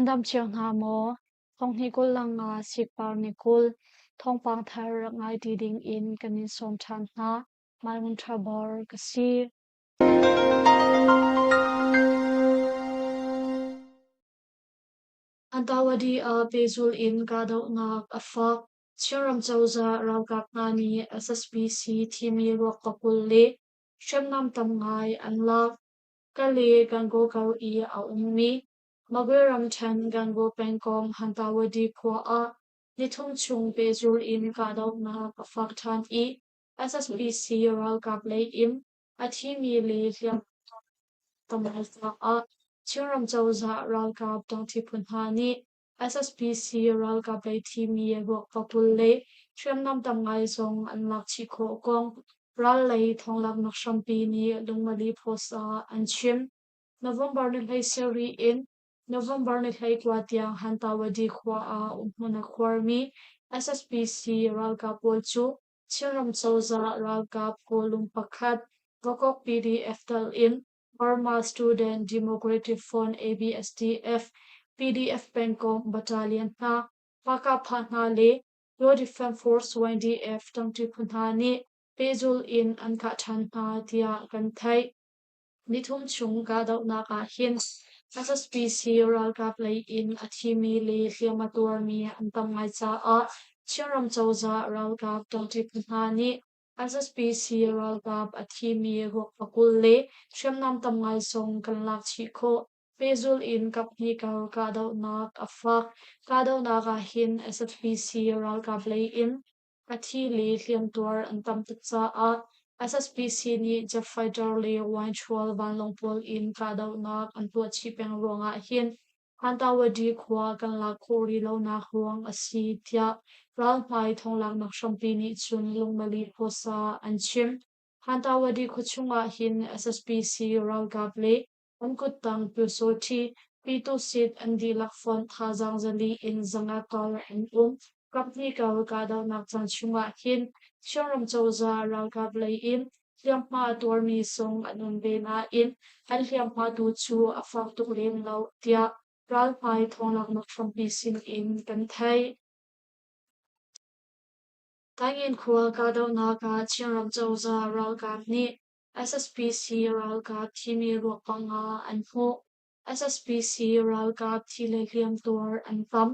Nan dam cio hna maw? Thonghnih 20 langa sikpar ni 20, thawngpang thar rak ngai ti ding in kan in sawm ṭhan hna. Maimun ṭha bor ka si. Antawadi ah pehzulh in kahdohnak a fak. Chinram cozah ralkap hna nih SSPC thimi ruak pakul le hriamnam tam ngai an lak. Kale Gangaw kar i a ummi Magwe ramṭhen Gangaw pengkomh Hantawady khua ah nithum chung pehzulh in kahdohnak a fak ṭhan i SSPC ralkap lei in a thimi le hliamhma tam ngai caah Chinram cozah ralkap ṭangṭi phu hna nih SSPC ralkap lei thimi ruak pakul le hriamnam tam ngai zong an lak chih khawh kong ral lei thawnglaknak hrampi nih Lungmali Post ah an chim. November ni 17 in November ni 19 tiang Hantawady khua ah umhmun a khuarmi SSPC ralkap pawl cu Chinram cozah ralkap kawlung pakhat Vakok PDF tal in Burma Student Democratic Front ABSDF, PDF pengkomh battalion hna, Pakapha hna le Yaw Defense Force YDF ṭangṭi phu hna nih pehzulh in an kah ṭhan hna tiah kan theih. Nithum chung kahdohnak ah hin SSPC ralkap lei in a thimi le hliam a tuarmi an tam ngai caah Chinram cozah ralkap ṭangṭi phu hna nih SSPC ralkap a thimi ruak pakul le hriamnam tam ngai zong kan lak chih khawh. Pehzulh in kaphnih kar kahdohnak a fak. Kahdohnak ah hin SSPC ralkap lei in A thi le hliamtuar an tam tuk caah SSPC nih jet fighter le wine-chual vanlawng pawl in kahdohnak an tuah chih peng ruangah hin Hantawady khua kan lak khawh rih lonak ruang a si tiah ralhmai thawnglaknak hrampi nih cun Lungmali khuasa an chim. Hantawady khuachung ah hin SSPC ralkap le An kuttang Pyusawṭhi, Pyitusit an dihlak fonh thazaang 400 in 500 kar an um. Kaphnih kar kahdohnak caan chungah hin Chinram cozah ralkap lei in hliamhma a tuarmi zong an um ve nain an hliamhma tu cu a fak tuk lem lo tiah ralhmai thawnglaknak hrampi sin in kan theih. Taingen khua kahdohnak ah Chinram cozah ralkap nih SSPC ralkap thimi ruak panga an hmuh. SSPC ralkap thi le hliamtuar an tam.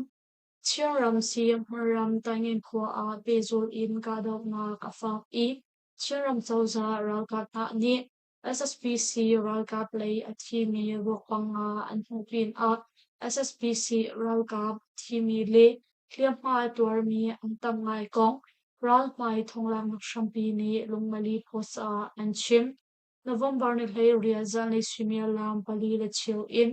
Chinram Hmunram Taingen khua ah pehzulh in kahdohnak a fak i Chinram cozah ralkap hna nih SSPC ralkap lei a thimi ruak panga an hmuh pinah SSPC ralkap thimi le hliamhma a tuarmi an tam ngai kong Ralhmai thonglaknak hrampi nih Lungmali Post ah an chim. November ni 18 zanlei suimilam 4:15 in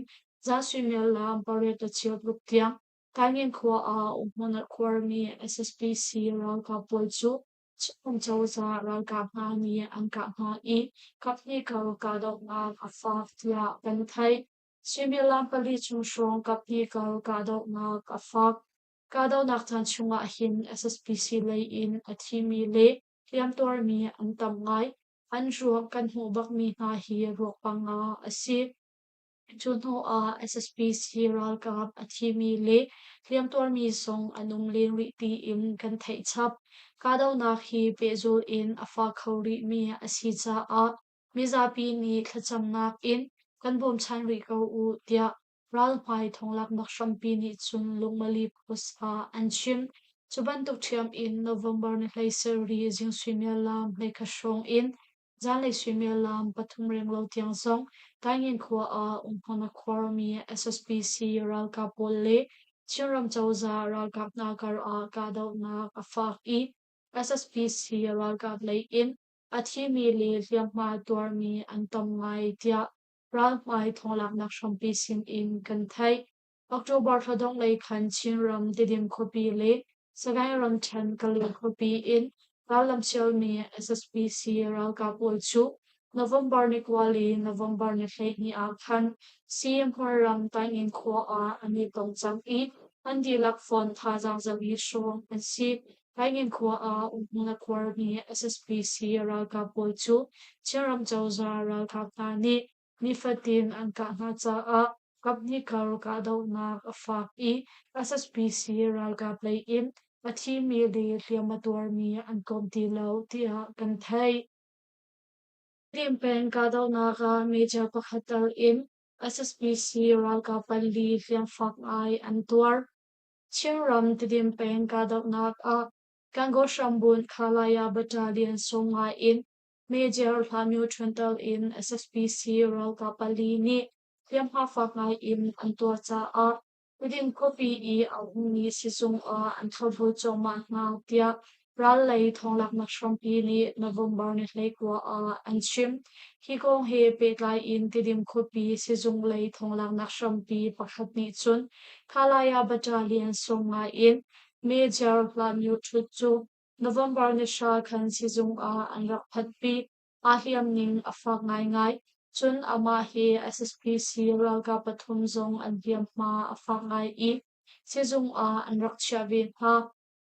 zan suimilam 8:15 tluk tiang Taingen khua ah umhmun a khuarmi SSPC ralkap pawl cu Chin cozah ralkap hna nih an kah hna i kaphnih kar kahdohnak a fak tiah kan theih. Suimilam pali chung hrawng kaphnih kar kahdohnak a fak. Kahdohnak caan chungah hin SSPC lei in a thimi le hliamtuarmi an tam ngai. An ruak kan hmuh bakmi hna hi ruak panga a si. Cu hnu ah SSPC ralkap a thimi le hliamtuarmi zong an um len rih tiin kan theih chap. Kahdohnak hi pehzulh in a fak kho rihmi a si caah mizapi nih thlacamnak in kan bawmchan rih ko u tiah Ralhmai thonglaknak hrampi nih cun lungmali post ah an chim. Cu bantuk ṭhiam in November ni 17 zing suimilam 11 hrawng in zanlei suimilam 3 renglo tiang zong Taingen khua ah umhmun a khuarmi SSPC ralkap pawl le Chinram cozah ralkap hna kar ah kahdohnak a fak i SSPC ralkap lei in a thimi le hliamhma tuarmi an tam ngai tiah ralhmai thawnglaknak hrampi sin in kan theih. October thla dongh lei khan Chinram Tidim khuapi le Sagaing ramṭhen Kale khuapi in rallam sialmi SSPC ralkap pawl cu November ni 9 le November ni 12 ah khan Sihhmui ram Taingen khua ah an i tong cang i an dihlak fon thazaang 400 hrawng an si. Taingen khua ah umhmun a khuarmi SSPC ralkap pawl cu Chinram cozah ralkap hna nih nifatin an kah hna caah. Kaphnih kar kahdohnak a fak i SSPC ralkap lei in a thimi le hliam a tuarmi an tlawm ti lo tiah kan theih. Tedim peng kahdohnak ah major pakhat tal in SSPC ralkap pali hliamfak ngai an tuar. Chinram Tedim peng kahdohnak ah Gangaw hrambunh Khalaya Battalion 50 in Major Hlamyu Ṭhuntal in SSPC ralkap pali nih hliamhma fak ngai in an tuar caah Tedim khuapi i a ummi sizung ah an thlopbul cuahmah hna tiah ral lei thawnglaknak hrampi nih November ni 29 ah an chim. Hi kong he pehtlai in Tedim khuapi sizung lei thawnglaknak hrampi pakhat nih cun Khalaya Battalion 50 in Major Hlamyu Ṭhut cu November ni 3 khan sizung ah an rak phanhpi. Aa hliam ning a fak ngaingai. Cun amah hi SSPC ralkap pathum zong an hliamhma a fak ngai i sizung ah an rak chiah ve hna.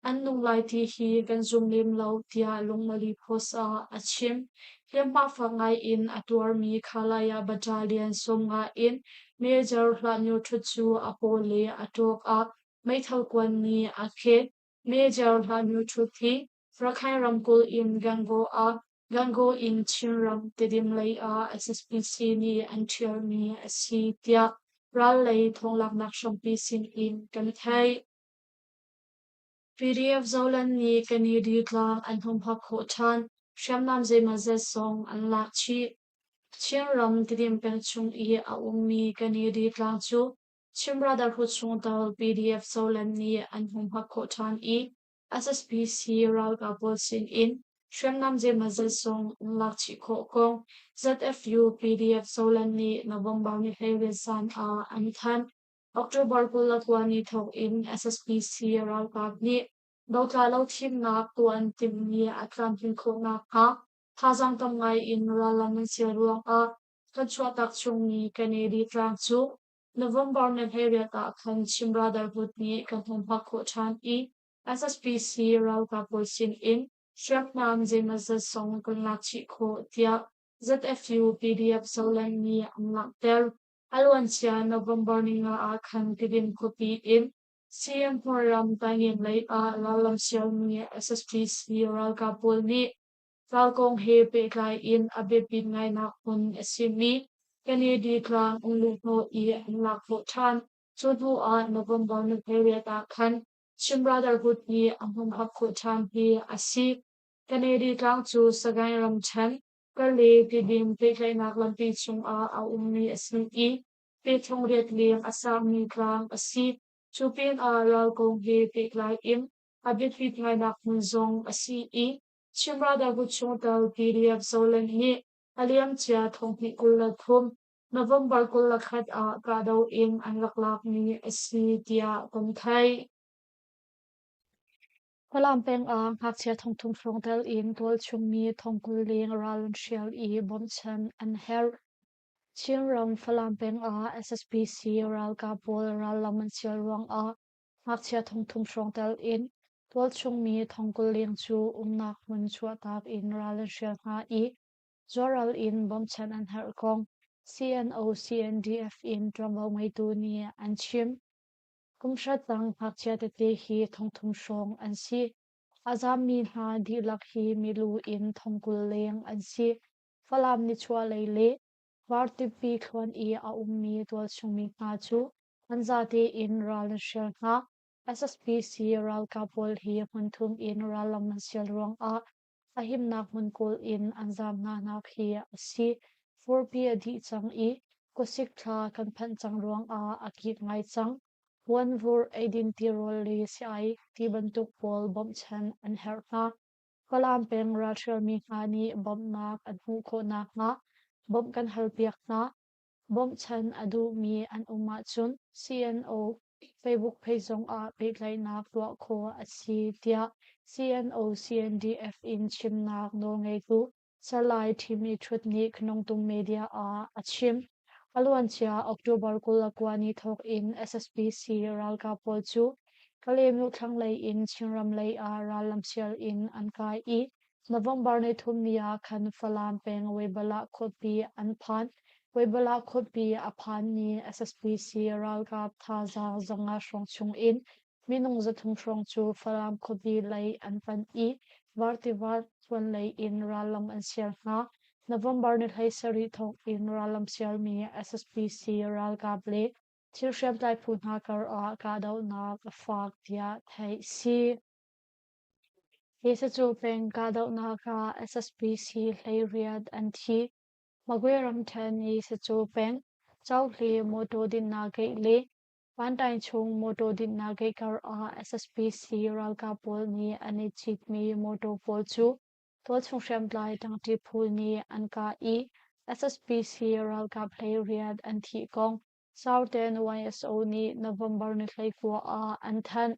An nung lai ti hi kan zum lem lo tiah Lungmali Post ah a chim. Hliamhma fak ngai in a tuarmi Khalaya Battalion 50 in Major Hlah Myo Htut cu a paw le a ṭawk ah meithal kuan nih a khek. Major Hlah Myo Htut hi Rakhine ramkulh in Gangaw ah Gangaw in Chinram Tedim lei ah SSPC nih an ṭhialmi a si tiah ral lei thawnglaknak hrampi sin in kan theih. PDF Zoland nih Kennedy tlang an humhak khawh ṭhan, hriamnam zeimawzat zong an lak chih. Chinram Tedim peng chung i a ummi Kennedy tlang cu Chin Brotherhood chungtel PDF Zoland nih an humhak khawh ṭhan i SSPC ralkap pawl sinin hriamnam zeimawzat zong an lak chih khawh kong ZFU PDF Zoland nih November ni 18 zan ah an thanh. October 29 ni thawk in SSPC ralkap nih dotla lo thimnak tuah an timhmi a tlamtlin khawh nakhnga thazaang tam ngai in rallam an sial ruangah kan chuahtak chungmi Kennedy tlang cu November ni 18 ah khan Chin Brotherhood nih kan humhak khawh ṭhan i SSPC ralkap pawl sinin hriamnam zeimawzat zong kan lak chih khawh tiah ZFU PDF Zoland nih an langhter. A luancia November ni nga ah khan Tedim khuapi in CM Hmualram Taingen lei ah rallam sialmi SSPC ralkap pawl nih Ral kong he pehtlai in a biapit ngainak hmun a simi Kennedy tlang an luhhnawh i an lak khawh ṭhan. Cu hnu ah November ni 18 ah khan Chin Brotherhood nih a humhak khawh ṭhan hi a si. Kennedy tlang cu Sagaing ramṭhen, Kale Tidim pehtlaihnak lampi cungah a ummi a si i pe 800 leng a sangmi tlang a si. Cu pinah ral kong he pehtlai in a biapit ngainak hmun zong a si i Chin Brotherhood chungtel PDF Zoland nih a liamcia 2023 November 21 ah kahdoh in an rak lakmi a si tiah kan theih. Falam peng ah ngakchia 3000 hrawng tel in tualchungmi 20,000 leng ral an hrial i bawmchan an herh. Chinram Falam peng ah SSPC ralkap pawl rallam an sial ruangah Ngakchia 3000 hrawng tel in tualchungmi 20,000 leng cu umnak hmun chuahtak in ral an hrial hna i zuaral in bawmchan an herh kong CNO-CNDF in ṭuanvo ngeitu nih an chim. Kum hra tang ngakchia tete hi 3000 hrawng an si. A zaammi hna dihlak hi milu in 20,000 leng an si. Falam nichuahlei le Vartipi thluan i a ummi tualchungmi hna cu an zate in ral an hrial hna. SSPC ralkap pawl hi hmunthum in rallam an sial ruangah a himnak hmun kawl in an zaam hnanak hi a si. Furpi a dih cang i khuasik thla kan phanh cang ruangah a kik ngai cang. Puanvur, eidin tirawl le si-ai ti bantuk pawl bawmhchanh an herh hna. Falam peng ralhrialmi hna nih bawmhnak an hmuh khawh nakhnga bawmh kan halpiak hna. Bawmhchanh a duhmi an um ahcun CNO Facebook page zongah pehtlaihnak tuah khawh a si tiah CNO-CNDF in chimnak nawlngeitu Salai Thimi Htut nih Khnongtung Media ah a chim. A luancia October 29 ni thawk in SSPC ralkap pawl cu Kalaymyo thlanglei in Chinram lei ah rallam sial in an kai i November ni thum ni ah khan Falam peng Weibalah khuapi an phan. Weibala khuapi a phanmi SSPC ralkap thazaang 500 hrawng chungin minung 300 hrawng cu Falam khuapi lei an panh i Vartiva thluan lei in rallam an sial hna. November ni 17 thawk in rallam sialmi SSPC ralkap le thil hriamtlai phu hna kar ah kahdohnak a fak tiah theih si. Hi sacu peng kahdohnak ah SSPC 18 an thi. Magwe ramṭhen i Sacu peng, Cohli mawṭaw dinhnak gate le Vantaing chung mawṭaw dinhnak gate kar ah SSPC ralkap pawl nih an i citmi mawṭaw pawl cu tualchung hriamtlai ṭangṭi phu nih an kah i SSPC ralkap 18 an thih kong Southern YSO nih November ni 19 ah an thanh.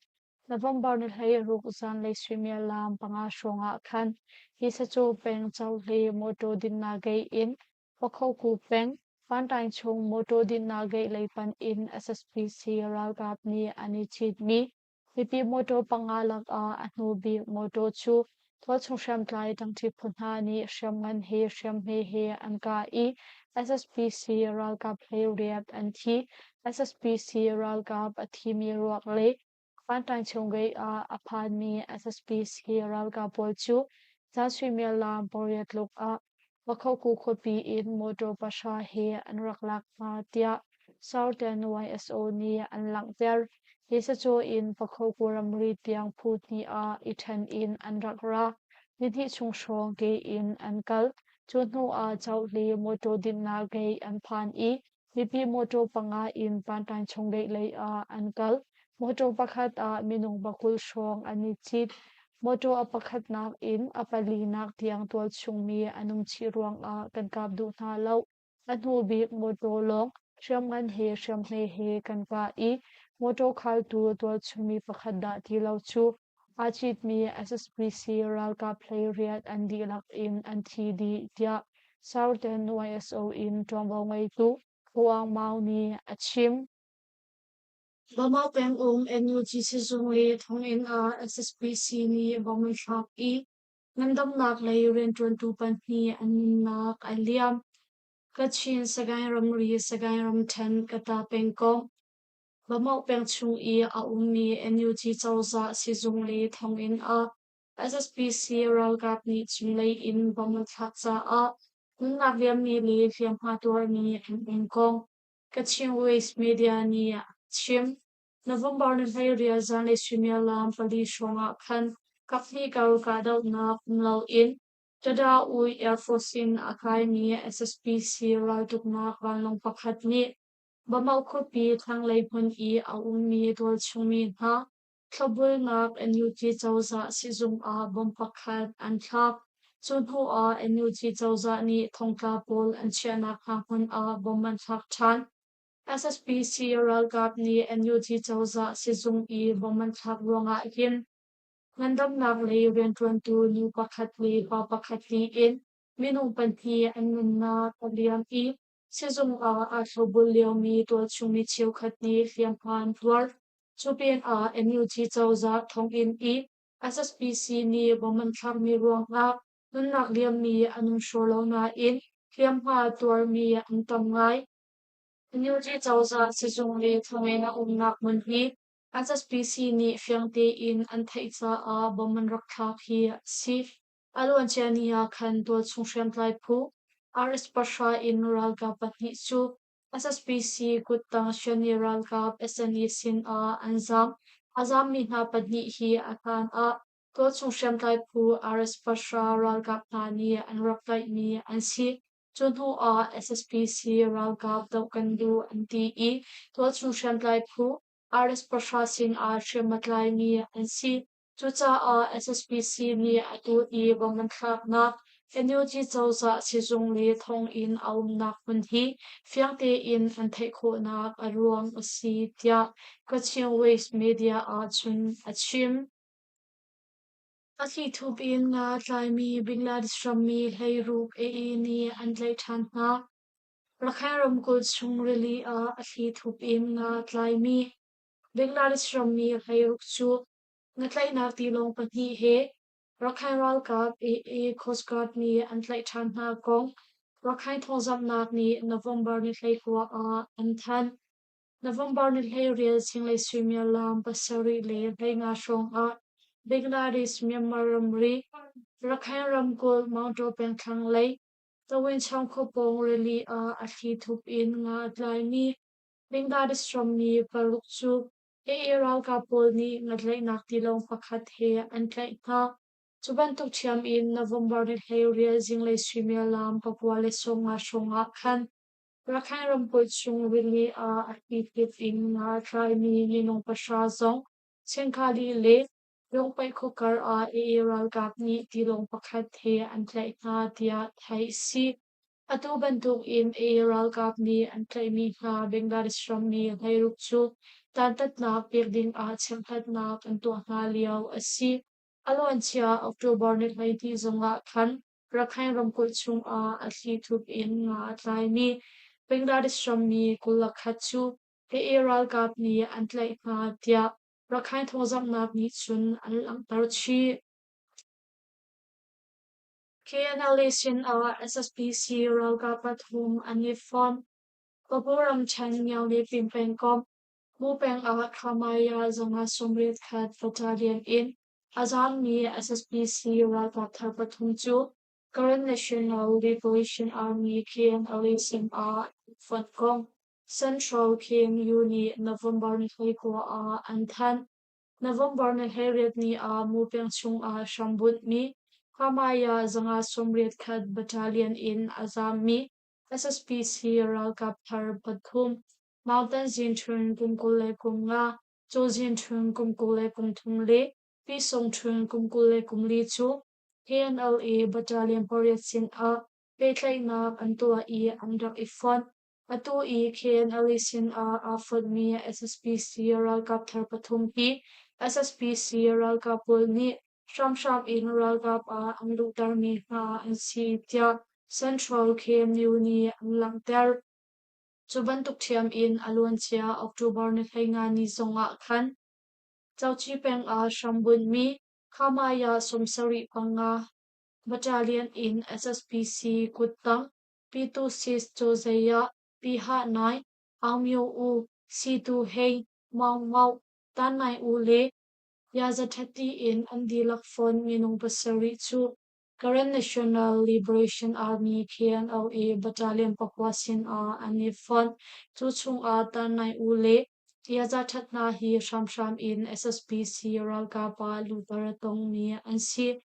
November ni 16 zanlei suimilam 5 hrawng ah khan hi sacu peng Cohli mawṭaw dinhnak gate in Pakhoku peng Vantaing chung mawṭaw dinhnak gate lei panh in SSPC ralkap nih an i citmi mipi mawṭaw panga lakah a hnu bik mawṭaw cu tualchung hriamtlai ṭangṭi phu hna nih hriamngan he hriamhme he an kah i SSPC ralkap 18 an thi. SSPC ralkap a thimi ruak le Vantaing chung gate ah a phanmi SSPC ralkap pawl cu zan suimilam 8 tluk ah Pakhoku khuapi in motor 0 he an rak lak hna tiah Southern YSO nih an langhter. Hi sacaw in Pakhoku ramri tiang phu hnih ah i ṭhen in an rak ra. Nihnih chung hrawng ke in an kal. Cu hnu ah Cohli motor dinhnak gate an phan i Mipi mawṭaw panga in Pantan chung lei ah an kal. Mawṭaw pakhat ah minung 20 hrawng an i cit. Mawṭaw a pakhatnak in a palinak tiang tualchungmi an um chih ruangah kan kap duh hna lo. A hnu bik mawṭaw lawng hriamngan he hriamhme he kan kah i mawṭaw khaltu tualchungmi pakhat dah ti lo cu aa citmi SSPC ralkap 18 an dihlak in an thi dih, tiah Southern YSO in ṭuanvo ngeitu Huang Mao nih a chim. Bama pengum NUG sizung le thonginn ah SSPC nih bom an thlak i ngandamnak lei rianṭuantu pahnih an nunnak a liam. Kachin Sagaing ramri Sagaing ramṭhen Kata pengkomh Bamok peng chung i a ummi NUG cozah sizung le thonginn ah SSPC ralkap nih cunglei in bom an thlak caah nunnak liammi le hliamhma tuarmi an um kong Kachin Waste Media nih a chim. November ni 18 zanlei suimilam 4 hrawng ah khan kaphnih kar kahdohnak um loin Tada-Ui Air Force in a kaimi SSPC raltuknak vanlawng pakhat nih Bamau khuapi thlanglei hmun i a ummi tualchungmi hna thlopbulnak NUG cozah sizung ah bomb pakhat an thlak. Cu hnu ah NUG cozah nih thongtla pawl an chiahnak hna hmun ah bomb an thlak ṭhan. SSPC ralkap nih NUG cozah sizung i bomb an thlak ruangah hin ngandamnak lei rianṭuantu nu pakhat le pa pakhat tiin minung pahnih an nunnak a liam i Sizung ah aa thlopbul liomi tualchungmi cheukhat nih hliamhma an tuar. Cu pinah NUG cozah thonginn i SSPC nih bomb an thlakmi ruangah nunnak liammi an um hraw lo nain hliamhma tuarmi an tam ngai. NUG cozah sizung le thonginn a umnak hmun hi SSPC nih fiang tein an theih caah bomb an rak thlak hi a si. A luancia ni ah khan tualchung hriamtlai phu RS-3 in ralkap pahnih cu SSPC kuttang Shani ralkap SNA sin ah an zaam. A zaammi hna pahnih hi a hlan ah tualchung hriamtlai phu RS-3 ralkap hna nih an rak tlaihmi an si. Cu hnu ah SSPC ralkap doh kan duh an ti i tualchung hriamtlai phu RS-3 sin ah hriam a tlaimi an si. Cucaah SSPC nih atu i bomb an thlaknak NUG cozah sizung le thonginn a umnak hmun hi fiang tein an theih khawhnak a ruang a si tiah Kachin Waste Media ah cun a chim. A thlithup in nga tlaimi Bangladesh rammi 16 AA nih an tlaih ṭhan hna. Rakhine ramkulh chung rili ah a thlithup in nga tlaimi Bangladesh rammi 16 cu ngatlaihnak tilawng pahnih he Rakhine ralkap AA Coast Guard nih an tlaih ṭhan hna kong. Rakhine thawngzamhnak nih November ni 19 ah an thanh. November ni 18 zinglei suimilam 7:15 hrawng ah Bangladesh-Myanmar ramri Rakhine ramkulh Maungtaw peng thlanglei Tawinchaung khuapawng rili ah a thlithup in nga a tlaimi Bangladesh rammi paruk cu AA ralkap pawl nih ngatlaihnak tilawng pakhat he an tlaih hna. Cu bantuk ṭhiam in November ni 18 zinglei suimilam 9:50 hrawng ah khan Rakhine ramkulh chung rili ah a thlithup in nga a tlaimi minung pahra zong Chengkhali le Lungpaih khuakar ah AA ralkap nih tilawng pakhat he an tlaih hna tiah theih a si. Atu bantuk in AA ralkap nih an tlaihmi hna Bangladesh rammi hleiruk cu dantatnak pek ding ah chimhhlatnak an tuah hna lio a si. A luancia October ni 12 zong ah khan Rakhine ramkulh chung ah a thlithup in nga a tlaimi Bangladesh rammi 21 cu AA ralkap nih an tlaih hna tiah Rakhine thawngzamhnak nih cun an langhter chih. KNLA sinah SSPC ralkap pathum an i fawm. Papu ramṭhen Ngiauli Pin pengkomh Mu peng ah Khamaya zanga 81 battalion in a zaammi SSPC ralkap thar pathum cu Karen National Liberation Army KNLA sinah an fonh kong Central KNU nih November ni 29 ah an thanh. November ni 18 ni ah Mu peng chungah hrambunhmi Khamaya 181 Battalion in a zaammi SSPC ralkap thar pathum Mountain Zin Htun kum 25, Caw Zin Htun kum 23 le Pi Sung Htun kum 24 cu KNLA Battalion pariat sinah pehtlaihnak an tuah i an rak i fonh. Atu i KNLA sinah aa fonhmi SSPC ralkap thar pathum hi SSPC ralkap pawl nih hramhram in ralkap ah an luhtermi hna an si tiah Central KMU nih an langhter. Cu bantuk ṭhiam in a luancia October ni 15 ni zongah khan Cauci peng ah hrambunhmi Khamaya 75 Battalion in SSPC kuttang Pyithusis Cozeiah, Pi Hah Nai, Aung Myo U, Situ Hei, Maung Mauk, Tan Nai U le Yazathati in an dihlak fonh minung pasarih cu Karen National Liberation Army KNLA Battalion pakua sinah an i fonh. Cu chungah Tan Nai U le Yazathat hna hi hramhram in SSPC ralkap ah luhter a tongmi an si.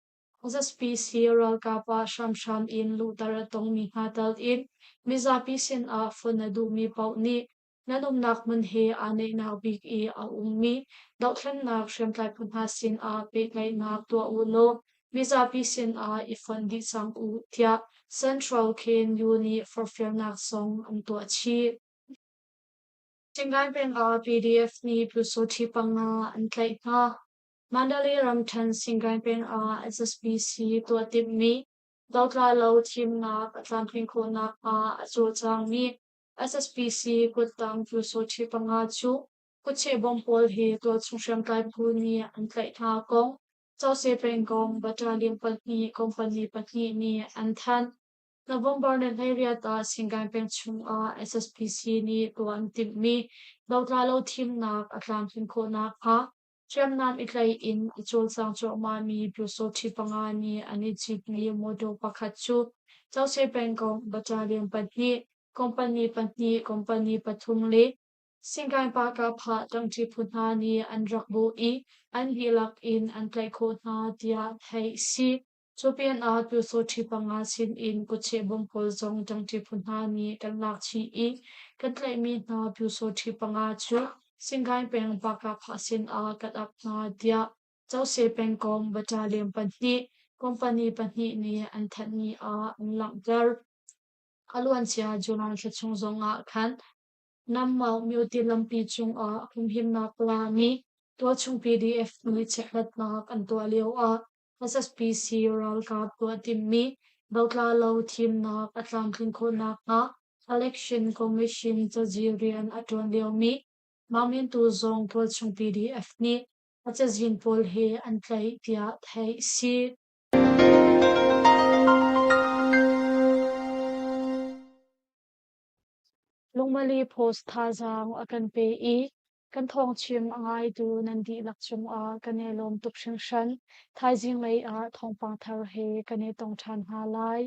SSPC ralkap ah hramhram in luhter a tongmi hna tal in mizapi sinah fonh a duhmi paoh nih nan umnak hmun he aa naihnak bik i a ummi dohthlennak hriamtlai phu hna sinah pehtlaihnak tuah u law mizapi sinah i fonh dih cang u tiah Central KNU nih forhfialnak zong an tuah chih. Cingai peng ah PDF nih Pyusawṭhi panga an tlaih hna. Mandalay ramṭhen Singai peng ah SSPC tuah timhmi dotla lo thimnak a tlamtlin khawh nakhnga a cawlcangmi SSPC kuttang Pyusawṭhi panga cu kutcheh bom pawl he tualchung hriamtlai phu nih an tlaih hna kong Cose pengkomh battalion pahnih company pahnih nih an thanh. November ni 18 ah Singai peng chungah SSPC nih tuah an timhmi dotla lo thimnak a tlamtlin khawh nakhnga Hriamnam i tlaih in a cawlcang cuahmahmi Pyusawṭhi panga nih an i citmi mawṭaw pakhat cu Cose pengkomh battalion pahnih, company pahnih, company pathum le Singkaing Pahkahphah ṭangṭi phu hna nih an rak bawh i an dihlak in an tlaih khawh hna tiah theih a si. Cu pinah Pyusawṭhi panga sinin kutcheh bawm pawl zong ṭangṭi phu hna nih kan lak chih i kan tlaihmi hna Pyusawṭhi panga cu Singai peng Pahkahphah sinah kan ap hna tiah Cose pengkomh battalion pahnih, company pahnih nih an thanhmi ah an langhter. A luancia July thla chung zongah khan Nammauk Myote lampi cungah humhimnak lami tualchung PDF nih chekhlatnak an tuah lioah SSPC ralkap tuah timhmi dotla lo thimnak a tlamtlin khawh nakhnga Election Commission cazi rian a ṭuan liomi Maumintu zong tualchung PDF nih a cazin pawl he an tlaih tiah theih a si. Lungmali Post thazaang a kan pe i kan thawngchim a ngaitu nan dihlak cungah kan i lawm tuk hringhran. Thaizing lei ah thawngpang thar he kan i tong ṭhan hna lai.